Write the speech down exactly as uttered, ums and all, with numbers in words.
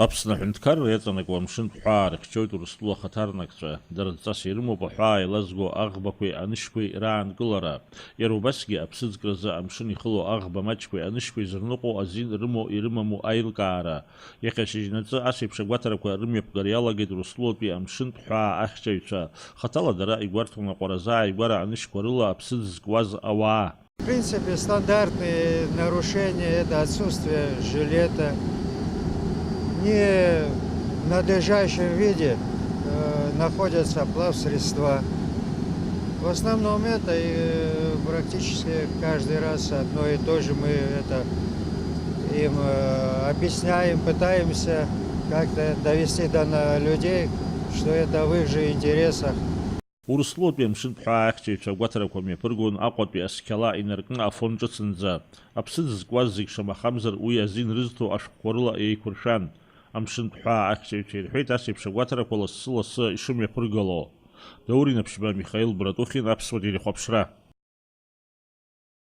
Аԥсны аҳәынҭқарра иаҵанакуа амшынтә ҳәаа рыхьчоит Урыстәыла ахаҭарнакцәа. Дара дҵас ирымоуп аҳәаа еилазго аӷбақәеи анышьқәеи раанкылара. Иара убасгьы аԥсыӡкразы амшын ихыло аӷба маҷқәеи анышьқәеи зырныҟәо азин рымоу ирымаму аилкаара. Иахьа шьыжьнаҵы ас еиԥш агәаҭарақәа рымҩаԥгара иалагеит Урыстәылатәи амшынтә ҳәаа ахьчаҩцәа. Хаҭала дара игәарҭон аҟәаразы ааигәара анышьқәа рыла аԥсыӡ зкуаз ауаа. В принципе, стандартные нарушения — это отсутствие жилета, не в надлежащем виде э, находятся плавсредства. В основном это и э, практически каждый раз одно и то же. Мы это им э, объясняем, пытаемся как-то довести до на- людей, что это в их же интересах. Урыстәылатәи амшынтә ҳәаа ахьчаҩцәа агәаҭарақәа мҩаԥыргон Аҟәатәи асқьала инаркны Афон ҿыцынӡа. Аԥсыӡ зкуаз зегь шамахамзар уи азин рызҭо ашәҟәқәа рыла еиқәыршәан. Амшынтә ҳәаа ахьчаҩцәа ирҳәеит ас еиԥш агәаҭарақәа лассы-лассы ишымҩаԥыргало. Даур Инаԥшьба, Михаил Братухин, Аԥсуа телехәаԥшра.